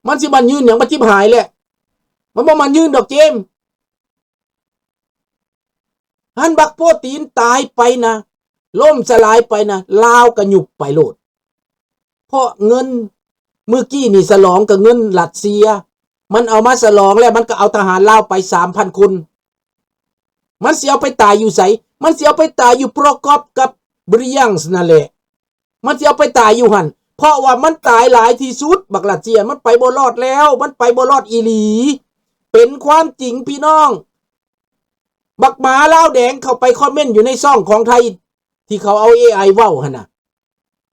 ມັນຊິມາຍື່ນຫຍັງ? ມັນຈິບຫາຍແຫຼະ ມັນບໍ່ມາຍື່ນດອກເຈມ. ຫັ້ນບັກໂປຕີນຕາຍໄປນະ ລົ້ມສະຫຼາຍໄປນະ ລາວກໍຍຸບໄປໂລດ ເພາະເງິນມື້ກີ້ນີ້ສະຫຼອງກັບເງິນຣັດເຊຍ ມັນເອົາມາສະຫຼອງແລ້ວ ມັນກໍເອົາທະຫານລາວໄປສາມພັນຄົນ. ມັນຊິເອົາໄປຕາຍຢູ່ໃສ? ມັນຊິເອົາໄປຕາຍຢູ່ໂປຣກອບກັບບຣິຍັງນັ້ນແຫຼະ ມັນຊິເອົາໄປຕາຍຢູ່ຫັ້ນ ເພາະວ່າມັນຕາຍຫຼາຍທີ່ສຸດ ບັກຣັດເຊຍ ມັນໄປບໍ່ລອດແລ້ວ ມັນໄປບໍ່ລອດອີ່ຫຼີ ເປັນຄວາມຈິງພີ່ນ້ອງ. ບັກໝາລາວແດງເຂົ້າໄປຄອມເມັນຢູ່ໃນຊ່ອງຂອງໄທ ທີ່ເຂົາເອົາເອໄອເວົ້າຫັ້ນນະ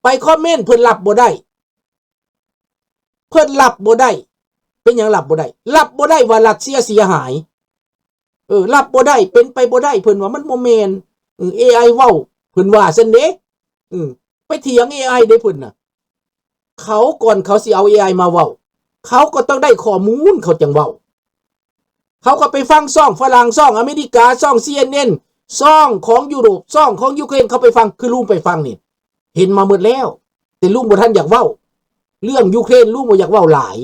ໄປຄອມເມັນ ເພິ່ນຮັບບໍ່ໄດ້ ເພິ່ນຮັບບໍ່ໄດ້. ເປັນຫຍັງຮັບບໍ່ໄດ້? ຮັບບໍ່ໄດ້ວ່າຣັດເຊຍເສຍຫາຍ ເອີ ຮັບບໍ່ໄດ້ ເປັນໄປບໍ່ໄດ້ ເພິ່ນວ່າມັນບໍ່ແມ່ນ ເອີ ເອໄອເວົ້າ ເພິ່ນວ່າຊັ້ນເດ້ ເອີ ໄປຖຽງເອໄອເດ້ເພິ່ນນະ. ເຂົາ ກ່ອນເຂົາຊິເອົາເອໄອມາເວົ້າ ເຂົາກໍຕ້ອງໄດ້ຂໍ້ມູນ ເຂົາຈັ່ງເວົ້າ. ເຂົາກໍໄປຟັງຊ່ອງຝຣັ່ງ ຊ່ອງອາເມລິກາ ຊ່ອງ ຊີເອັນເອັນ ຊ່ອງຂອງຢູໂຣບ ຊ່ອງຂອງຢູເຄຣນ ເຂົາໄປຟັງ ຄືລຸງໄປຟັງນີ້ ເຫັນມາໝົດແລ້ວ ແຕ່ລຸງບໍ່ທັນຢາກເວົ້າ ເລື່ອງຢູເຄຣນ ລຸງບໍ່ຢາກເວົ້າຫຼາຍ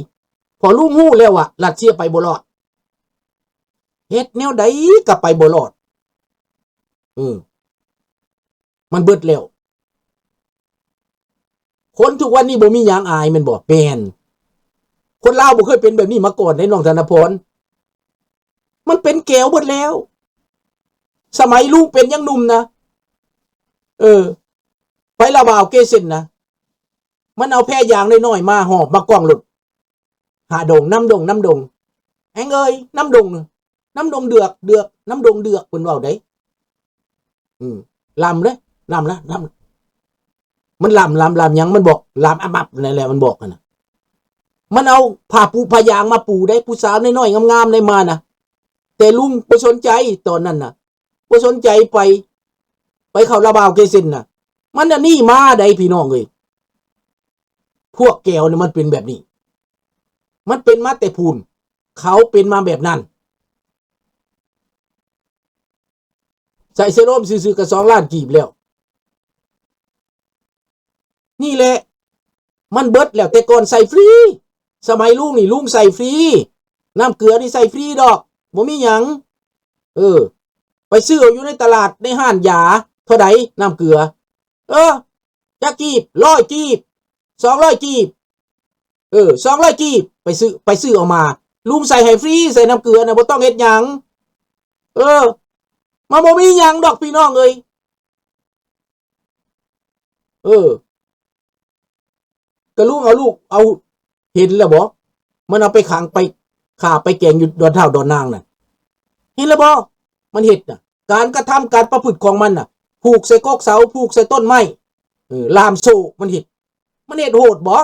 ເພາະລຸງຮູ້ແລ້ວວ່າຣັດເຊຍໄປບໍ່ລອດ ເຮັດແນວໃດກໍໄປບໍ່ລອດ ເອີ ມັນເບິດແລ້ວ. ຄົນທຸກວັນນີ້ບໍ່ມີຫຍັງອາຍແມ່ນບໍ່? ແມ່ນ. ຄົນລາວບໍ່ເຄີຍເປັນແບບນີ້ມາກ່ອນເດ້ ນ້ອງທະນະພອນ. ມັນເປັນແກວເບິດແລ້ວ. ສະໄໝລຸງເປັນຍັງໜຸ່ມນະ ເອີ ໄປລະບາວເກເຊັນນະ ມັນເອົາແພຢາງນ້ອຍໆມາຫອບມາກ້ອງລົດ ຫາດົງ ນຳດົງ ນຳດົງ ແອງເອີຍ ນຳດົງ ນຳດົງເດືອກ ເດືອກ ນຳດົງເດືອກ ເພິ່ນເວົ້າໄດ໋. ອືມ ລຳເດ້ ລຳລະ ລຳ ມັນລຳ ລຳ ລຳຫຍັງ? ມັນບອກ ລຳອະບັບ ນັ້ນແຫຼະ ມັນບອກຫັ້ນນະ. ມັນເອົາຜ້າປູຜ້າຢາງມາປູໄດ໋ ຜູ້ສາວນ້ອຍໆງາມໆໄດ້ມານະ ແຕ່ລຸງບໍ່ສົນໃຈຕອນນັ້ນນະ ບໍ່ສົນໃຈໄປ ໄປເຂົ້າລະບາວເກເຊັນນະ ມັນອັນນີ້ມາໄດ໋ພີ່ນ້ອງເອີຍ. ພວກແກວນີ້ມັນເປັນແບບນີ້ ມັນເປັນມາແຕ່ພຸ້ນ ເຂົາເປັນມາແບບນັ້ນ. ໃສ່ເຊໂຣມຊື່ໆກໍສອງລ້ານກີບແລ້ວ. ນີ້ແຫຼະ ມັນເບິດແລ້ວ. ແຕ່ກ່ອນໃສ່ຟຣີ ສະໄໝລຸງນີ້ ລຸງໃສ່ຟຣີ ນ້ຳເກືອນີ້ໃສ່ຟຣີດອກ ບໍ່ມີຫຍັງ. ເອີ ໄປຊື້ເອົາຢູ່ໃນຕະຫຼາດ ໃນຮ້ານຢາ ເທົ່າໃດນ້ຳເກືອ? ເອີ ຈັກກີບ? ຮ້ອຍກີບ ສອງຮ້ອຍກີບ ເອີ ສອງຮ້ອຍກີບ ໄປຊື້ ໄປຊື້ເອົາມາ ລຸງໃສ່ໃຫ້ຟຣີ ໃສ່ນ້ຳເກືອນະ ບໍ່ຕ້ອງເຮັດຫຍັງ. ເອີ ມັນບໍ່ມີຫຍັງດອກພີ່ນ້ອງເອີຍ. ເອີ ກະລຸງເອົາລູກ ເອົາ ເຫັນແລ້ວບໍ່? ມັນເອົາໄປຂັງ ໄປຂ້າ ໄປແກງຢູ່ດອນທ້າວດອນນາງນະ ເຫັນແລ້ວບໍ່? ມັນເຮັດນະ ການກະທຳ ການປະພຶດຂອງມັນນະ ຜູກໃສ່ກົກເສົາ ຜູກໃສ່ຕົ້ນໄມ້ ເອີ ລ່າມໂສ້ ມັນເຮັດ ມັນເຮັດໂຫດບໍ່?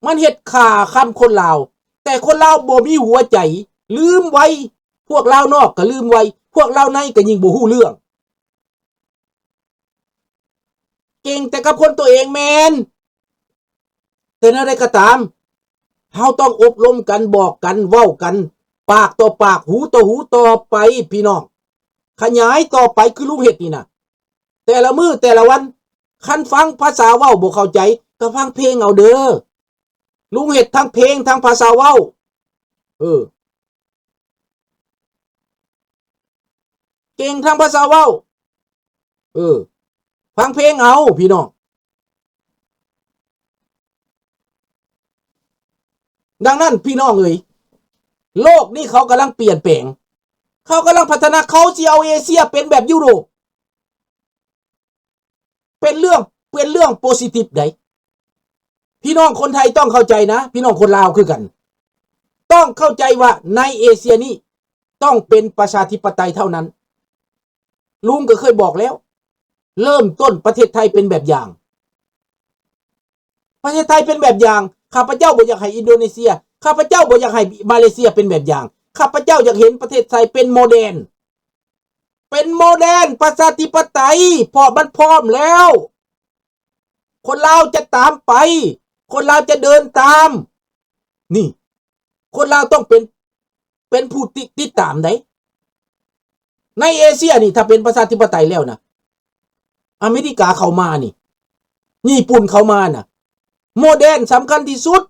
ມັນເຮັດຂ້າຄຳຄົນລາວ ແຕ່ຄົນລາວບໍ່ມີຫົວໃຈ ລືມໄວ ພວກລາວນອກກໍລືມໄວ ພວກລາວໃນກໍຍິ່ງບໍ່ຮູ້ເລື່ອງ. ເກັ່ງແຕ່ກັບຄົນຕົວເອງແມ່ນ ແຕ່ແນວໃດກໍຕາມ ເຮົາຕ້ອງອົບລົມກັນ ບອກກັນ ເວົ້າກັນ ປາກຕໍ່ປາກ ຫູຕໍ່ຫູຕໍ່ໄປພີ່ນ້ອງ ຂະຫຍາຍຕໍ່ໄປຄືລຸງເຮັດນີ້ນະ ແຕ່ລະມື້ແຕ່ລະວັນ. ຄັນຟັງພາສາເວົ້າບໍ່ເຂົ້າໃຈ ກໍຟັງເພງເອົາເດີ ລຸງເຮັດທັງເພງທັງພາສາເວົ້າ ເອີ ເກັ່ງທັງພາສາເວົ້າ ເອີ ຟັງເພງເອົາພີ່ນ້ອງ. ດັ່ງນັ້ນພີ່ນ້ອງເອີຍ ໂລກນີ້ເຂົາກຳລັງປ່ຽນແປງ ເຂົາກຳລັງພັດທະນາ ເຂົາຊິເອົາເອເຊຍເປັນແບບຢູໂຣບ ເປັນເລື່ອງ ເປັນເລື່ອງໂປຊິຕິບໃດ໋. ພີ່ນ້ອງຄົນໄທຕ້ອງເຂົ້າໃຈນະ ພີ່ນ້ອງຄົນລາວຄືກັນ ຕ້ອງເຂົ້າໃຈວ່າໃນເອເຊຍນີ້ຕ້ອງເປັນປະຊາທິປະໄຕເທົ່ານັ້ນ. ລຸງກໍເຄີຍບອກແລ້ວ ເລີ່ມຕົ້ນປະເທດໄທເປັນແບບຢ່າງ ປະເທດໄທເປັນແບບຢ່າງ ຂ້າພະເຈົ້າບໍ່ຢາກໃຫ້ອິນໂດເນເຊຍ ຂ້າພະເຈົ້າບໍ່ຢາກໃຫ້ມາເລເຊຍເປັນແບບຢ່າງ ຂ້າພະເຈົ້າຢາກເຫັນປະເທດໄທເປັນໂມເດີນ ເປັນໂມເດີນປະຊາທິປະໄຕ ເພາະມັນພ້ອມແລ້ວ ຄົນລາວຈະຕາມໄປ ຄົນລາວຈະເດີນຕາມ ນີ້ ຄົນລາວຕ້ອງເປັນ ເປັນຜູ້ຕິ ຕິດຕາມໃດ໋ ໃນເອເຊຍນີ້ ຖ້າເປັນປະຊາທິປະໄຕແລ້ວນະ ອາເມລິກາເຂົ້າມານີ້ ຍີ່ປຸ່ນເຂົ້າມານະ ໂມເດີນສຳຄັນທີ່ສຸດ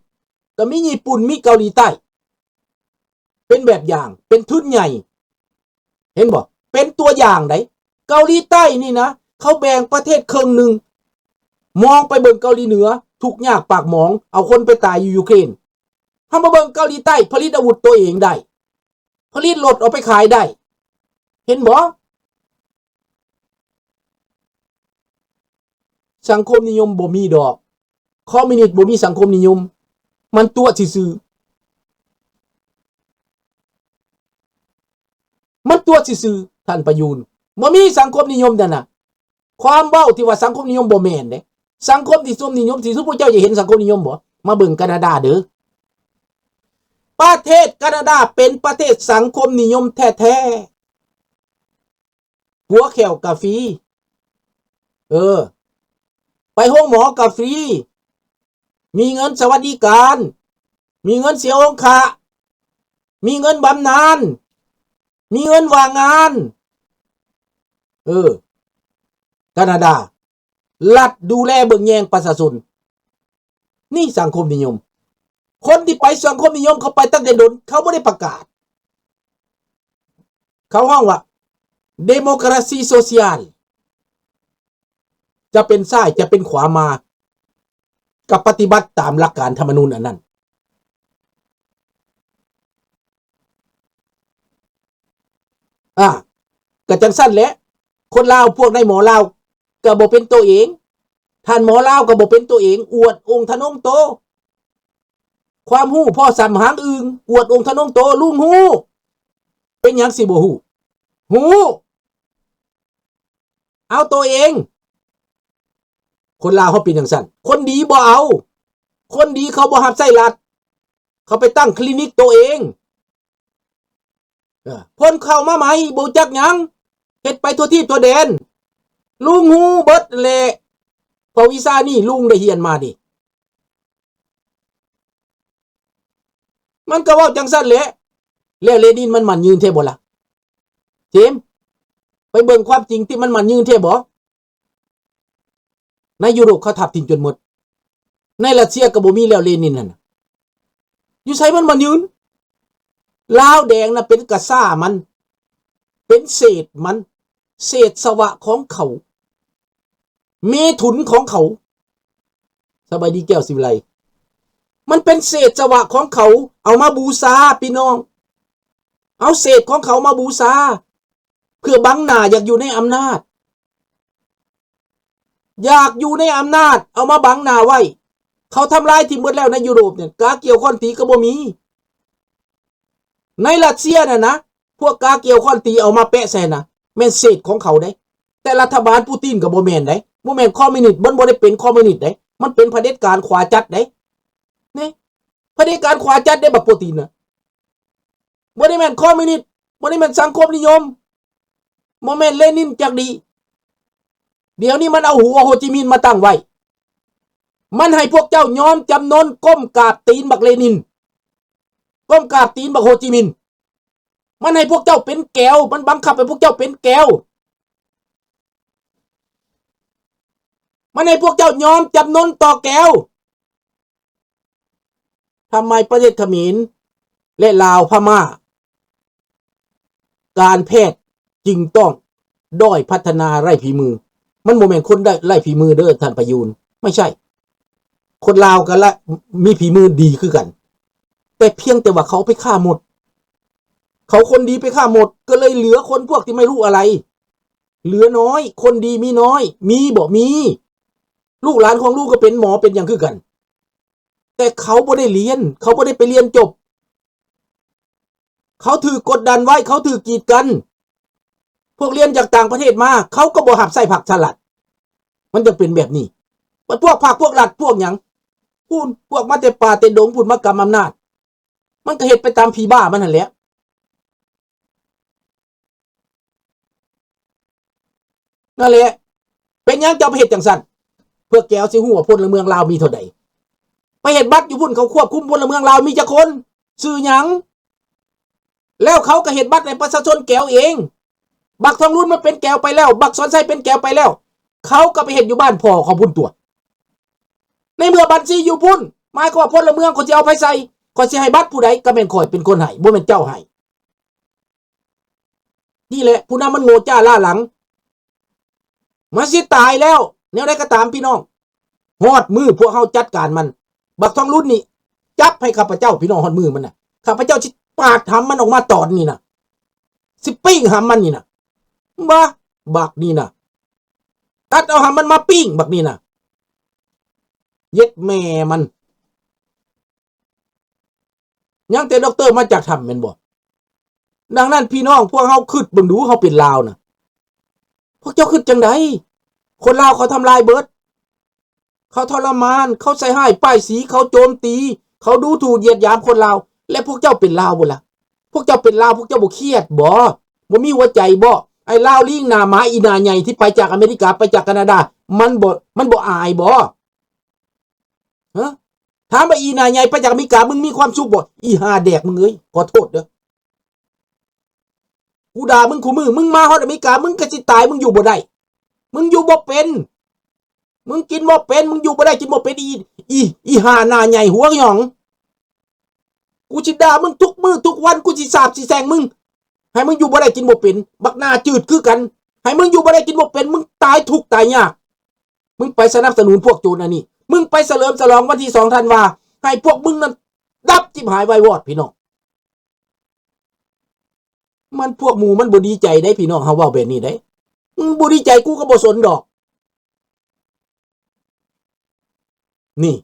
ກໍມີຍີ່ປຸ່ນ ມີເກົາຫຼີໃຕ້ ເປັນແບບຢ່າງ ເປັນທຶນໃຫຍ່ ເຫັນບໍ່? ເປັນຕົວຢ່າງໃດ໋. ເກົາຫຼີໃຕ້ນີ້ນະ ເຂົາແບ່ງປະເທດເຄິ່ງໜຶ່ງ ມອງໄປເບິ່ງເກົາຫຼີເໜືອ ທຸກຍາກປາກໝອງ ເອົາຄົນໄປຕາຍຢູ່ຢູເຄຣນ. ເຮົາມາເບິ່ງເກົາຫຼີໃຕ້ ຜະລິດອາວຸດໂຕເອງໄດ້ ຜະລິດລົດເອົາໄປຂາຍໄດ້ ເຫັນບໍ່? ສັງຄົມນິຍົມບໍ່ມີດອກ ຄອມມິວນິດບໍ່ມີສັງຄົມນິຍົມ ມັນຕົວະຊື່ໆ ມັນຕົວະຊື່ໆ ທ່ານປະຢູນ ບໍ່ມີສັງຄົມນິຍົມນັ້ນນະ. ຄວາມເວົ້າທີ່ວ່າສັງຄົມນິຍົມບໍ່ແມ່ນເດ້ ສັງຄົມທີ່ຊົມນິຍົມ ທີ່ສຸພວກເຈົ້າຈະເຫັນສັງຄົມນິຍົມບໍ່? ມາເບິ່ງການາດາເດີ້ ປະເທດການາດາເປັນປະເທດສັງຄົມນິຍົມແທ້ໆ. ປົວແຂ້ວກະຟຣີ ເອີ ໄປໂຮງໝໍກະຟຣີ ມີເງິນສະຫວັດດີການ ມີເງິນເສຍອົງຄະ ມີເງິນບຳນານ ມີເງິນວ່າງງານ ເອີ ການາດາ ລັດດູແລເບິ່ງແຍງປະຊາຊົນ. ນີ້ສັງຄົມນິຍົມ ຄົນທີ່ໄປສັງຄົມນິຍົມ ເຂົາໄປຕັ້ງແຕ່ດົນ ເຂົາບໍ່ໄດ້ປະກາດ ເຂົາຮ້ອງວ່າ democracy social ຈະເປັນຊ້າຍຈະເປັນຂວາມາ ກໍປະຕິບັດຕາມຫຼັກການທຳມະນູນອັນນັ້ນ. ອາ ກະຈັ່ງຊັ້ນແຫຼະ ຄົນລາວ ພວກນາຍໝໍລາວກະບໍ່ເປັນໂຕເອງ ທ່ານໝໍລາວກະບໍ່ເປັນໂຕເອງ ອວດອົງທະນົງໂຕ ຄວາມຮູ້ພໍສ່ຳຫາງອຶ່ງ ອວດອົງທະນົງໂຕ ລຸງຮູ້ ເປັນຫຍັງຊິບໍ່ຮູ້? ຮູ້ ເອົາໂຕເອງ ຄົນລາວເຮົາເປັນຈັ່ງຊັ້ນ ຄົນດີບໍ່ເອົາ ຄົນດີເຂົາບໍ່ຮັບໃຊ້ລັດ ເຂົາໄປຕັ້ງຄລີນິກໂຕເອງ ເອີ ຄົນເຂົ້າມາໃໝ່ບໍ່ຮູ້ຈັກຫຍັງ ເຮັດໄປທົ່ວທີບທົ່ວແດນ ລຸງຮູ້ເບິດແຫຼະ ເພາະວິຊານີ້ລຸງໄດ້ຮຽນມານີ້ ມັນກໍເວົ້າຈັ່ງຊັ້ນແຫຼະ ແລ້ວເລນິນມັນໝັ້ນຍືນແທ້ບໍ່ລະ? ເຈມ ໄປເບິ່ງຄວາມຈິງຕິ ມັນໝັ້ນຍືນແທ້ບໍ່? ໃນຢູໂຣບເຂົາທາບຖິ້ມຈົນໝົດ ໃນຣັດເຊຍກໍບໍ່ມີແລ້ວເລນິນຫັ້ນນະ ຢູ່ໃສມັນໝັ້ນຍືນ? ລາວແດງນະເປັນກະຊ້າມັນ ເປັນເສດມັນ ເສດສະວະຂອງເຂົາ ເມຖຸນຂອງເຂົາ ສະບາຍດີແກ້ວ ສີວິໄລ ມັນເປັນເສດສະວະຂອງເຂົາ ເອົາມາບູຊາພີ່ນ້ອງ ເອົາເສດຂອງເຂົາມາບູຊາ ເພື່ອບັງໜ້າ ຢາກຢູ່ໃນອຳນາດ ຢາກຢູ່ໃນອຳນາດ ເອົາມາບັງໜ້າໄວ້ ເຂົາທຳລາຍຖິ້ມເບິດແລ້ວໃນຢູໂຣບນີ້ ກາກຽວຄ້ອນຕີກໍບໍ່ມີ ໃນຣັດເຊຍນັ້ນນະ ພວກກາກຽວຄ້ອນຕີເອົາມາແປະໃສ່ນະ ແມ່ນເສດຂອງເຂົາເດ້ ແຕ່ລັດຖະບານປູຕິນກໍບໍ່ແມ່ນເດ້ ບໍ່ແມ່ນຄອມມິວນິດ ມັນບໍ່ໄດ້ເປັນຄອມມິວນິດເດ້ ມັນເປັນຜະເດັດການຂວາຈັດເດ້ ນີ້ ຜະເດັດການຂວາຈັດເດ້ ບັກປູຕິນນະ ບໍ່ໄດ້ແມ່ນຄອມມິວນິດ ບໍ່ໄດ້ແມ່ນສັງຄົມນິຍົມ ບໍ່ແມ່ນເລນິນຈັກດີ້ ດຽວນີ້ມັນເອົາຫົວໂຮຈິມິນມາຕັ້ງໄວ້ ມັນໃຫ້ພວກເຈົ້າຍອມຈຳນົນກົ້ມກາບຕີນບັກເລນິນ ກົ້ມກາບຕີນບັກໂຮຈິມິນ ມັນໃຫ້ພວກເຈົ້າເປັນແກວ ມັນບັງຄັບໃຫ້ພວກເຈົ້າເປັນແກວ ມັນໃຫ້ພວກເຈົ້າຍອມຈຳນົນຕໍ່ແກວ ທຳໄມປະເທດຂະເໝນ ແລະ ລາວ ພະມ້າ ການແພດຈຶ່ງຕ້ອງດ້ອຍພັດທະນາໄຮ້ຝີມື? ມັນບໍ່ແມ່ນຄົນໄດ້ ໄຮ້ຝີມືເດີທ່ານປະຢູນ ໄມ່ໃຊ່ ຄົນລາວກໍລະ ມີຝີມືດີຄືກັນ ແຕ່ພຽງແຕ່ວ່າເຂົາໄປຂ້າມົດ ເຂົາຄົນດີໄປຂ້າມົດ ກໍເລີຍເຫຼືອຄົນພວກທີ່ໄມ່ຮູ້ອະໄລ ເຫຼືອນ້ອຍ ຄົນດີມີນ້ອຍ ມີບໍ່? ມີ ລູກຫຼານຂອງລຸງກໍເປັນໝໍເປັນຫຍັງຄືກັນ ແຕ່ເຂົາບໍ່ໄດ້ຮຽນ ເຂົາບໍ່ໄດ້ໄປຮຽນຈົບ ເຂົາຖືກກົດດັນໄວ້ ເຂົາຖືກກີດກັນ ພວກຮຽນຈາກຕ່າງປະເທດມາ ເຂົາກໍບໍ່ຮັບໃຊ້ພັກຊາດລັດ ມັນຈຶ່ງເປັນແບບນີ້ ບັດພວກພັກພວກລັດພວກຫຍັງ ພຸ້ນ ພວກມາແຕ່ປ່າແຕ່ດົງພຸ້ນ ມາກຳອຳນາດ ມັນກໍເຮັດໄປຕາມຜີບ້າມັນຫັ້ນແຫຼະ ນັ້ນແຫຼະ ເປັນຫຍັງເຈົ້າໄປເຮັດຈັ່ງຊັ້ນ? ເພື່ອແກວຊິຮູ້ວ່າພົນລະເມືອງລາວມີເທົ່າໃດ ໄປເຮັດບັດຢູ່ພຸ້ນ ເຂົາຄວບຄຸມພົນລະເມືອງລາວມີຈັກຄົນ? ຊື່ຫຍັງ? ແລ້ວເຂົາກໍເຮັດບັດໃຫ້ປະຊາຊົນແກວເອງ ບັກທອງລຸນມັນເປັນແກວໄປແລ້ວ ບັກສອນໄຊເປັນແກວໄປແລ້ວ ເຂົາກໍໄປເຮັດຢູ່ບ້ານພໍ່ເຂົາພຸ້ນຕົວະ ໃນເມື່ອບັນຊີຢູ່ພຸ້ນ ໝາຍຄວາມວ່າພົນລະເມືອງ ຂ້ອຍຊິເອົາໃຜໃສ່? ຂ້ອຍຊິໃຫ້ບັດຜູ້ໃດ? ກໍແມ່ນຂ້ອຍເປັນຄົນໃຫ້ ບໍ່ແມ່ນເຈົ້າໃຫ້. ນີ້ແຫຼະ ຜູ້ນຳມັນໂງ່ຈ້າລ້າຫຼັງ. ມັນຊິຕາຍແລ້ວ. ແນວໃດກໍຕາມ ພີ່ນ້ອງ, ຮອດມື້ພວກເຮົາຈັດການມັນ. ບັກທອງລຸນນີ້ ຈັບໃຫ້ຂ້າພະເຈົ້າ, ພີ່ນ້ອງ, ຮອດມື້ມັນນະ, ຂ້າພະເຈົ້າຊິປາດຫຳມັນອອກມາຕອນນີ້ນະ, ຊິປີ້ງຫຳມັນນີ້ນະ. ບາ ບັກນີ້ນະ, ຕັດເອົາຫຳມັນມາປີ້ງບັກນີ້ນະ. ເຢັດແມ່ມັນ. ຍັງແຕ່ດັອກເຕີມາຈາກຖ້ຳແມ່ນບໍ່? ດັ່ງນັ້ນ ພີ່ນ້ອງພວກເຮົາຄິດເບິ່ງດູ, ເຮົາເປັນລາວນະ, ພວກເຈົ້າຄິດຈັ່ງໃດ? ຄົນລາວເຂົາທຳລາຍເບິດ, ເຂົາທໍລະມານ, ເຂົາໃສ່ຮ້າຍປ້າຍສີ, ເຂົາໂຈມຕີ, ເຂົາດູຖູ່ຢຽດຫຍາມຄົນລາວ, ແລະ ພວກເຈົ້າເປັນລາວບໍ່ລະ? ພວກເຈົ້າເປັນລາວ ພວກເຈົ້າບໍ່ຄຽດບໍ່? ບໍ່ມີຫົວໃຈບໍ່? ໄອ້ລາວລີງໜ້າໝາອີໜ້າໃຫຍ່ທີ່ໄປຈາກອາເມລິກາ, ໄປຈາກການາດາ, ມັນບໍ່ ມັນບໍ່ອາຍບໍ່? ຮະ? ຖາມວ່າອີໜ້າໃຫຍ່ໄປຈາກອາເມລິກາ ມຶງມີຄວາມສຸກບໍ່? ອີຫ່າແດກມຶງເອີຍ, ຂໍໂທດເດີ. ກູດ່າມຶງຄູ່ມື້, ມຶງມາຮອດອາເມລິກາ ມຶງກໍຊິຕາຍ, ມຶງຢູ່ບໍ່ໄດ້, ມຶງຢູ່ບໍ່ເປັນ, ມຶງກິນບໍ່ເປັນ, ມຶງຢູ່ບໍ່ໄດ້, ກິນບໍ່ເປັນ, ອີ ອີ ອີຫ່າໜ້າໃຫຍ່ຫົວຫຍອງ. ກູຊິດ່າມຶງທຸກມື້ທຸກວັນ, ກູຊິສາບຊິແຊ່ງມຶງ, ໃຫ້ມຶງຢູ່ບໍ່ໄດ້ກິນບໍ່ເປັນ, ບັກໜ້າຈືດຄືກັນ, ໃຫ້ມຶງຢູ່ບໍ່ໄດ້ກິນບໍ່ເປັນ, ມຶງຕາຍທຸກຕາຍຍາກ. ມຶງໄປສະໜັບສະໜູນພວກໂຈນອັນນີ້, ມຶງໄປສະເຫຼີມສະຫຼອງວັນທີສອງທັນວາ, ໃຫ້ພວກມຶງນັ້ນດັບຈິບຫາຍວາຍວອດ, ພີ່ນ້ອງ. ມັນ ພວກໝູ່ມັນບໍ່ດີໃຈເດ້ ພີ່ນ້ອງ, ເຮົາເວົ້າແບບນີ້ເດ້. ມຶງບໍ່ດີໃຈ ກູກໍບໍ່ສົນດອກ. ນີ້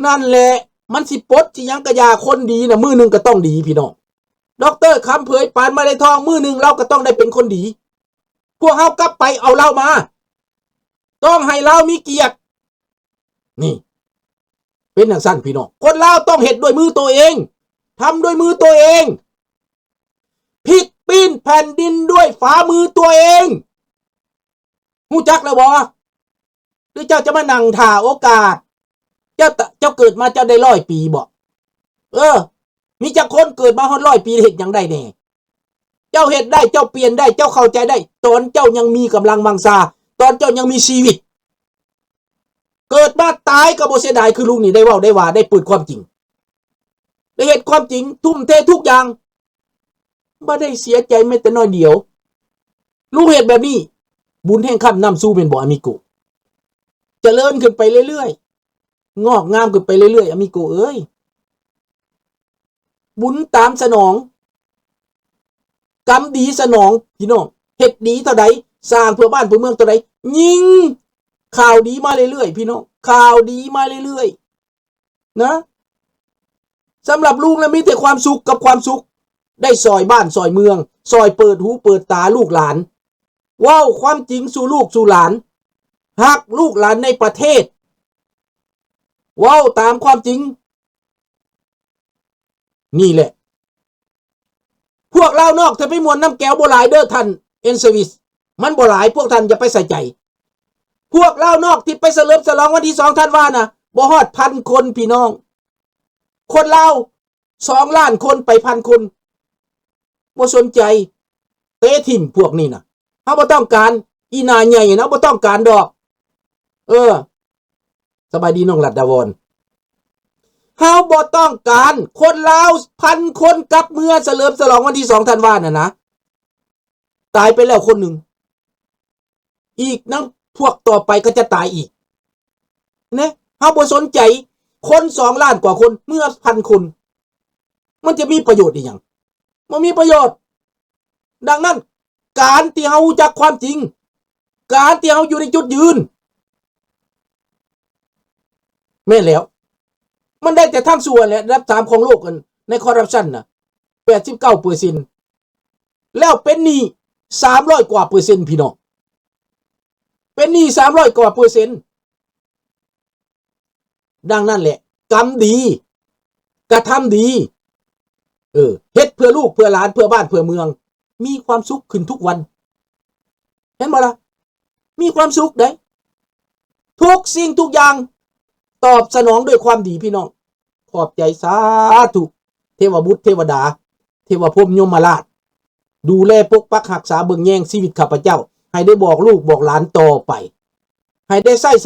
ນັ້ນແຫຼະ, ມັນຊິປົດຊິຫຍັງກະຢ່າ, ຄົນດີນະ ມື້ໜຶ່ງກໍຕ້ອງດີ ພີ່ນ້ອງ. ດອກເຕີ ຄຳເຜີຍ ປານມະໄລທອງ ມື້ໜຶ່ງລາວກໍຕ້ອງໄດ້ເປັນຄົນດີ. ພວກເຮົາກັບໄປເອົາລາວມາ, ຕ້ອງໃຫ້ລາວມີກຽດ. ນີ້ ເປັນຈັ່ງຊັ້ນ ພີ່ນ້ອງ, ຄົນລາວຕ້ອງເຮັດດ້ວຍມືໂຕເອງ, ທຳດ້ວຍມືໂຕເອງ, ພິກປີ້ນແຜ່ນດິນດ້ວຍຝ່າມືຕົວເອງ. ຮູ້ຈັກແລ້ວບໍ່? ຫຼືເຈົ້າຈະມານັ່ງຖ້າໂອກາດ? ເຈົ້າ ເຈົ້າເກີດມາເຈົ້າໄດ້ຮ້ອຍປີບໍ? ເອີ ມີຈັກຄົນເກີດມາຮອດຮ້ອຍປີ ເຮັດຫຍັງໄດ້ແດ່? ເຈົ້າເຮັດໄດ້, ເຈົ້າປ່ຽນໄດ້, ເຈົ້າເຂົ້າໃຈໄດ້ ຕອນເຈົ້າຍັງມີກຳລັງວັງຊາ, ຕອນເຈົ້າຍັງມີຊີວິດ. ເກີດມາຕາຍກໍບໍ່ເສຍດາຍ, ຄືລຸງນີ້ໄດ້ເວົ້າໄດ້ວ່າ, ໄດ້ເປີດຄວາມຈິງ, ໄດ້ເຮັດຄວາມຈິງ, ທຸ່ມເທທຸກຢ່າງ, ບໍ່ໄດ້ເສຍໃຈແມ້ແຕ່ໜ້ອຍດຽວ. ລຸງເຮັດແບບນີ້, ບຸນແຫ່ງຄ້ຳນຳສູ່ແມ່ນບໍ່ ອາມິໂກ? ຈະເລີນຂຶ້ນໄປເລື້ອຍໆ, ງອກງາມຂຶ້ນໄປເລື້ອຍໆ ອາມິໂກເອີຍ. ບຸນຕາມສະໜອງ, ກຳດີສະໜອງ ພີ່ນ້ອງ. ເຮັດດີເທົ່າໃດ, ສ້າງເພື່ອບ້ານເພື່ອເມືອງເທົ່າໃດ, ຍິ່ງຂ່າວດີມາເລື້ອຍໆ ພີ່ນ້ອງ, ຂ່າວດີມາເລື້ອຍໆ ນະ. ສຳລັບລຸງລະມີແຕ່ຄວາມສຸກກັບຄວາມສຸກ, ໄດ້ຊ່ອຍບ້ານຊ່ອຍເມືອງ, ຊ່ອຍເປີດຫູເປີດຕາລູກຫຼານ, ເວົ້າຄວາມຈິງສູ່ລູກສູ່ຫຼານ, ຮັກລູກຫຼານໃນປະເທດ, ເວົ້າຕາມຄວາມຈິງ. ນີ້ແຫຼະ ພວກລາວນອກທີ່ໄປມ່ວນນຳແກວບໍ່ຫຼາຍເດີທ່ານ ເອັນເຊີວິສ, ມັນບໍ່ຫຼາຍ, ພວກທ່ານຢ່າໄປໃສ່ໃຈ. ພວກລາວນອກທີ່ໄປສະເຫຼີມສະຫຼອງວັນທີສອງທັນວານະ ບໍ່ຮອດພັນຄົນ ພີ່ນ້ອງ. ຄົນລາວສອງລ້ານຄົນ ໄປພັນຄົນ, ບໍ່ສົນໃຈ, ເຕະຖິ້ມພວກນີ້ນະ. ເຮົາບໍ່ຕ້ອງການ, ອີໜ້າໃຫຍ່ນະ ບໍ່ຕ້ອງການດອກ. ເອີ ສະບາຍດີນ້ອງລັດດາວອນ. ເຮົາບໍ່ຕ້ອງການຄົນລາວພັນຄົນກັບເມືອສະເຫຼີມສະຫຼອງວັນທີສອງທັນວານັ້ນນະ. ຕາຍໄປແລ້ວຄົນໜຶ່ງ, ອີກນຳພວກຕໍ່ໄປກໍຈະຕາຍອີກ. ເນ ເຮົາບໍ່ສົນໃຈ, ຄົນສອງລ້ານກວ່າຄົນ ເມືອພັນຄົນ, ມັນຈະມີປະໂຫຍດອີຫຍັງ? ບໍ່ມີປະໂຫຍດ. ດັ່ງນັ້ນ ການທີ່ເຮົາຮູ້ຈັກຄວາມຈິງ, ການທີ່ເຮົາຢູ່ໃນຈຸດຢືນ, ແມ່ນແລ້ວ, ມັນໄດ້ແຕ່ທາງຊົ່ວແຫຼະ. ອັນດັບສາມຂອງໂລກ ອັນ ໃນຄໍຣັບຊັນນະ ແປດສິບເກົ້າເປີເຊັນ ແລ້ວເປັນໜີ້ສາມຮ້ອຍກວ່າເປີເຊັນ ພີ່ນ້ອງ, ເປັນໜີ້ສາມຮ້ອຍກວ່າເປີເຊັນ. ດັ່ງນັ້ນແຫຼະ ກຳດີ ກະທຳດີ, ເອີ ເຮັດເພື່ອລູກເພື່ອຫຼານ ເພື່ອບ້ານເພື່ອເມືອງ, ມີຄວາມສຸກຂຶ້ນທຸກວັນ. ເຫັນບໍ່ລະ? ມີຄວາມສຸກເດ້. ທຸກສິ່ງທຸກຢ່າງຕອບສະໜອງດ້ວຍຄວາມດີ ພີ່ນ້ອງ. ຂອບໃຈສາທຸ ເທວະບຸດເທວະດາ ເທວະພົມຍົມມະລາດ ດູແລປົກປັກຮັກສາເບິ່ງແຍງຊີວິດຂ້າພະເຈົ້າ ໃຫ້ໄດ້ບອກລູກບອກຫຼານຕໍ່ໄປ. ໃຫ້ໄດ້ໃຊ້ສ